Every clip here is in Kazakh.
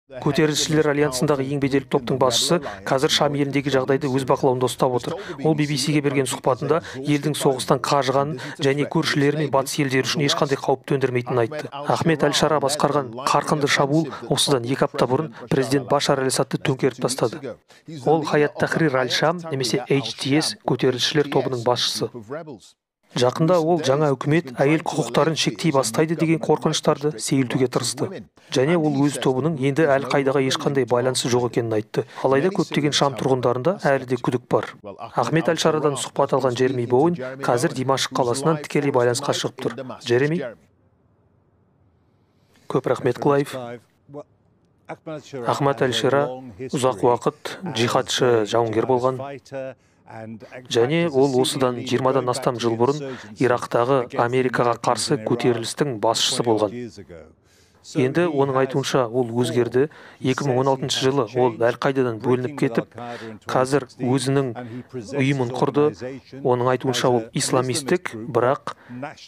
Көтерілісшілер альянсындағы ең беделді топтың басшысы қазір Шам еліндегі жағдайды өз бақылауында ұстап отыр. Ол BBC-ге берген сұхбатында елдің соғыстан қажығанын және көршілері мен батыс елдері үшін ешқандай қауіп төндірмейтінін айтты. Ахмед әл-Шара басқарған қарқынды шабуыл осыдан 2 апта бұрын президент Башар әл-Асадты төңкеріп тастады. Ол Хаят Тахрир аль-Шам немесе HTS көтерілісшілер тобының басшысы. Жақында ол жаңа үкімет әйел құқықтарын шектей бастайды деген қорқыныштарды сейілтуге тырысты. Және ол өз тобының енді Әл-Қайдаға ешқандай байланысы жоқ екенін айтты. Алайда көптеген Шам тұрғындарында әлі де күдік бар. Ахмед әл-Шарадан сұхбат алған Джереми Боуэн қазір Димашқ қаласынан тікелей байланысқа шығып тұр. Джереми? Көп рахмет, Клайв. Ахмед әл-Шара ұзақ уақыт джихадшы жауынгер болған. Және ол осыдан 20-дан астам жыл бұрын Ирактағы Америкаға қарсы көтерілістің басшысы болған. Енді оның айтуынша ол өзгерді. 2016 жылы ол Әл-Қайдадан бөлініп кетіп, қазір өзінің ұйымын құрды. Оның айтуынша ол исламистік, бірақ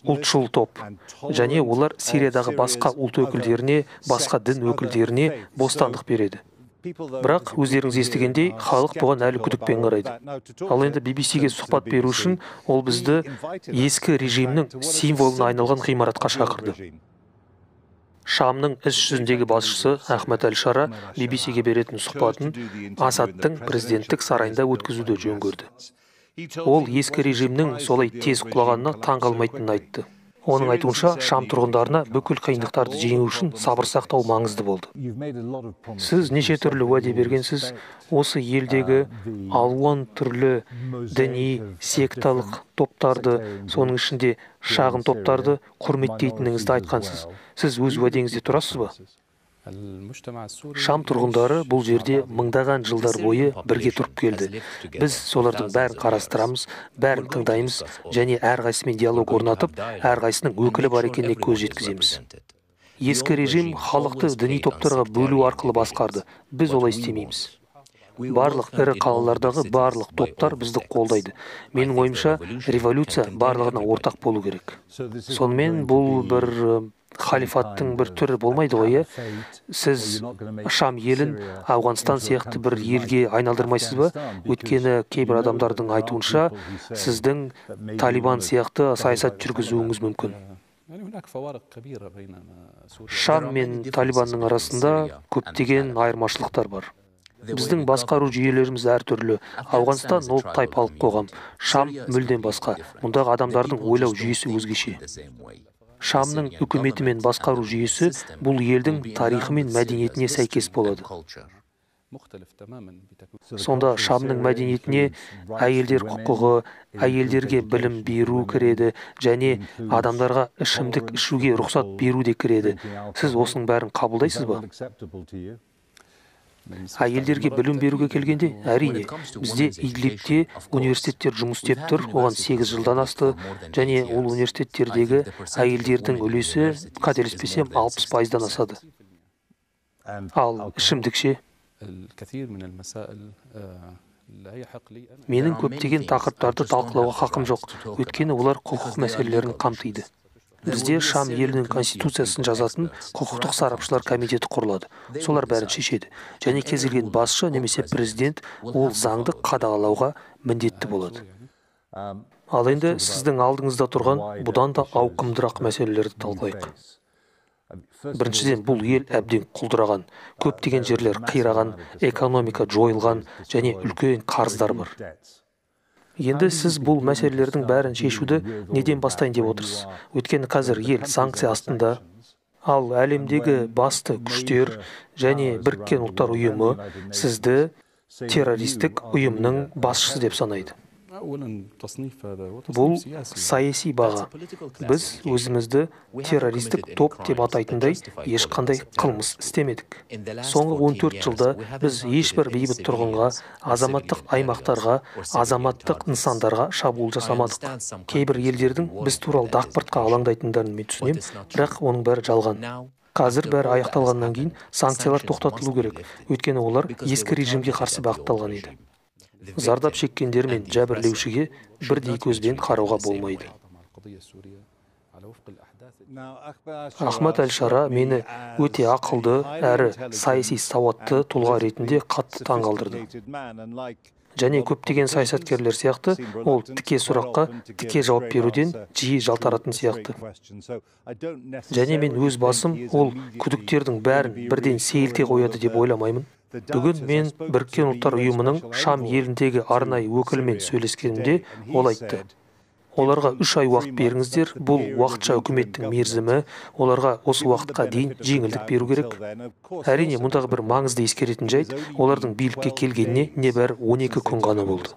ұлтшыл топ. Және олар Сириядағы басқа ұлт өкілдеріне, басқа дін өкілдеріне бостандық береді. Бірақ өздеріңіз естігендей, халық бұған әлі күдікпен қарайды. Ал енді BBC-ге сұхбат беру үшін ол бізді ескі режимнің символына айналған ғимаратқа шақырды. Шамның іс жүзіндегі басшысы Ахмед әл-Шара BBC-ге беретін сұхбатын Асадтың президенттік сарайында өткізуді жөн көрді. Ол ескі режимнің солай тез құлағанына таң қалмайтынын айтты. Оның айтуынша, Шам тұрғындарына бүкіл қиындықтарды жеңу үшін сабыр сақтау маңызды болды. Сіз неше түрлі уәде бергенсіз, осы елдегі алуан түрлі діни, секталық топтарды, соның ішінде шағын топтарды құрметтейтініңізді айтқансыз. Сіз өз уәдеңізде тұрасыз ба? Шам тұрғындары бұл жерде мыңдаған жылдар бойы бірге тұрып келді. Біз солардың бәрін қарастырамыз, бәрін тыңдаймыз және әрқайсысымен диалог орнатып, әрқайсысының өкілі бар екеніне көз жеткіземіз. Ескі режим халықты діни топтарға бөлу арқылы басқарды. Біз олай істемейміз. Барлық ірі қалалардағы барлық топтар бізді қолдайды. Менің ойымша, революция барлығына ортақ болу керек. Сонымен бұл бір халифаттың бір түрі болмайды ғой, иә? Сіз Шам елін Ауғанстан сияқты бір елге айналдырмайсыз ба? Өйткені кейбір адамдардың айтуынша, сіздің Талибан сияқты саясат жүргізуіңіз мүмкін. Шам мен Талибанның арасында көптеген айырмашылықтар бар. Біздің басқару жүйелеріміз әртүрлі. Ауғанстан ол тайпалық қоғам, Шам мүлдем басқа. Мұндағы адамдардың ойлау жүйесі өзгеше. Шамның үкіметі мен басқару жүйесі бұл елдің тарихы мен мәдениетіне сәйкес болады. Сонда Шамның мәдениетіне әйелдер құқығы, әйелдерге білім беру кіреді және адамдарға ішімдік ішуге рұқсат беру де кіреді. Сіз осының бәрін қабылдайсыз ба? Әйелдерге білім беруге келгенде, әрине, бізде Идлибте университеттер жұмыс істеп тұр, оған 8 жылдан асты, және ол университеттердегі әйелдердің үлесі, қателеспесем, 60%-дан асады. Ал ішімдікше? Менің көптеген тақырыптарды талқылауға хақым жоқ, өйткені олар құқық мәселелерін қамтиды. Бізде Шам елінің конституциясын жазатын құқықтық сарапшылар комитеті құрылады. Солар бәрін шешеді. Және кез келген басшы немесе президент ол заңды қадағалауға міндетті болады. Ал енді сіздің алдыңызда тұрған бұдан да ауқымдырақ мәселелерді талқылайық. Біріншіден, бұл ел әбден құлдыраған, көптеген жерлер қираған, экономика жойылған және үлкен қарыздар бар. Енді сіз бұл мәселелердің бәрін шешуді неден бастайын деп отырсыз? Өйткені қазір ел санкция астында, ал әлемдегі басты күштер және Біріккен Ұлттар Ұйымы сізді террористік ұйымның басшысы деп санайды. Бұл саяси баға. Біз өзімізді террористік топ деп атайтындай ешқандай қылмыс істемедік. Соңғы 14 жылда біз ешбір бейбіт тұрғынға, азаматтық аймақтарға, азаматтық нысандарға шабуыл жасамадық. Кейбір елдердің біз туралы дақпыртқа алаңдайтындарын мен түсінемін, бірақ оның бәрі жалған. Қазір бәрі аяқталғаннан кейін санкциялар тоқтатылу керек, өйткені олар ескі режимге қарсы бағытталған еді. Зардап шеккендер мен жәбірлеушіге бірдей көзбен қарауға болмайды. Ахмад әл-Шара мені өте ақылды әрі саяси сауатты тұлға ретінде қатты таңғалдырды. Және көптеген саясаткерлер сияқты, ол тіке сұраққа тіке жауап беруден жиі жалтаратын сияқты. Және мен өз басым ол күдіктердің бәрін бірден сейілте қояды деп ойламаймын. Бүгін мен Біріккен Ұлттар Ұйымының Шам еліндегі арнайы өкілімен сөйлескенімде, ол айтты: «Оларға 3 ай уақыт беріңіздер, бұл уақытша үкіметтің мерзімі, оларға осы уақытқа дейін жеңілдік беру керек». Әрине, мұндағы бір маңызды ескеретін жайт: олардың билікке келгеніне небәрі 12 күн ғана болды.